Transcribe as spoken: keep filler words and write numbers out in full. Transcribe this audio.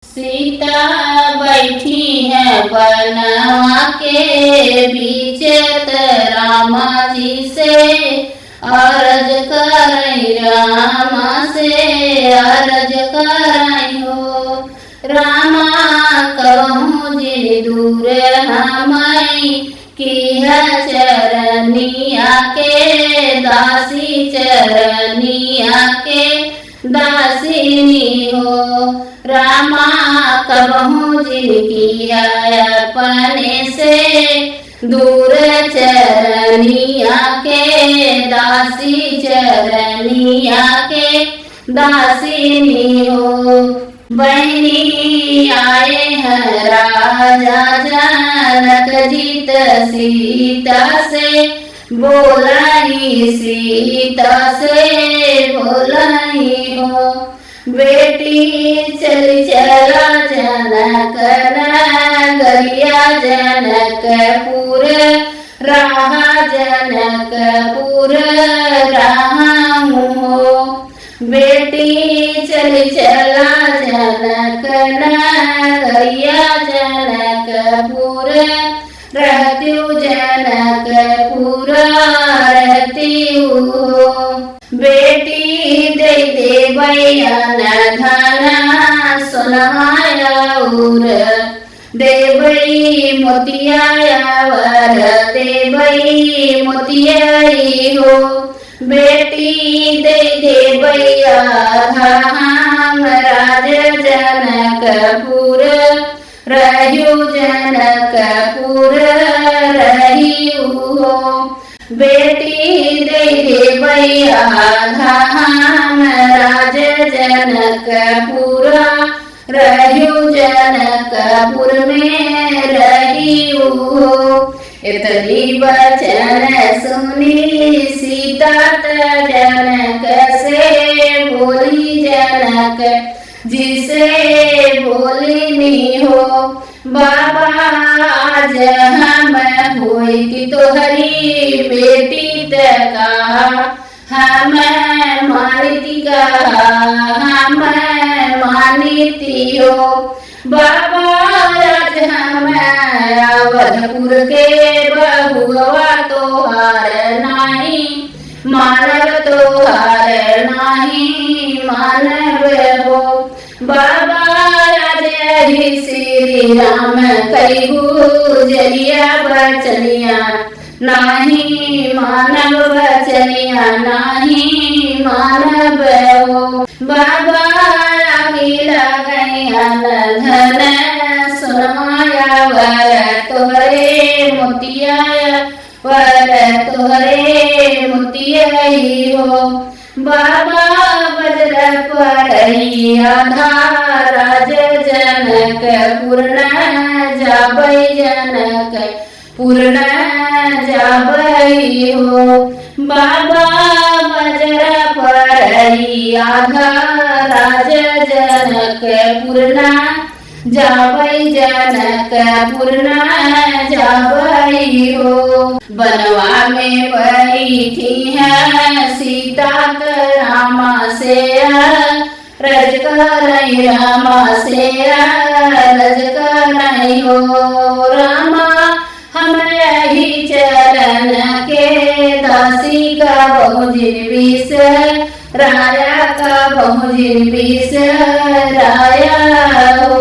सीता बैठी है बनवा के बीच, त रामा जी से अरज करई, रामा से अरज करई हो। रामा कबहूँ जिन दूर हमई किहा चरनिया के दासी, चरनिया के दासिनी हो। रामा कबहूँ जिन किहा अपने से दूर चरनिया के दासी, चरनिया के दासिनी हो। बहिनी आए हैं राजा जनक जी त सीता से बोलाई, सीता से बोलाई हो। बेटी चली चला जनक नगरिया, जनकपुर रहा, जनकपुर रहा हो। बेटी चली चला जनक नगरिया, जनकपुर रहतिउ, जनकपुर रहतिउ हो। बेटी दे देबई अन धन सोनवा अउर देबई मोतिया, अउर देबई मोतिया हो। बेटी दे देबई आधा हम राज जनकपुर रहिउ, जनकपुर रहिउ हो। बेटी दे देबई आधा हम राज जनकपुर रहिउ, जनकपुर में रहिउ हो। इतनी बचन सुनी सीता त जनक से बोली, जनक जी से बोलिनी हो। बाबा आज हम होइत तोहरी बेटी त कहा हम मानित कहा, हम मानित हो। बाबा आज हम अवधपुर के बहुआ तोहार नाही मानब, तोहार नाही मानब हो। बाबा आज ही श्री राम कइबू जलिया बचनिया नाही मानब बचनिया नाही मानब हो। बाबा आगी लगैया न धन सोनवा अउर तोहरे मोतिया, अउर तोहरे मोतिया ही हो। बाबा बजरा परई आधा राज जनकपुर न जाबई जनक पुर न जाबई हो। बाबा बजरा परई आधा राज जनकपुर न जाबई जनकपुर न जाबई हो। बनवा में बैठी है सीता त रामा से रज करई, रामा से रज करई हो। रामा हम यही चरण के दासी कबहूँ जिन बिसराया, कबहूँ जिन बिसराया हो।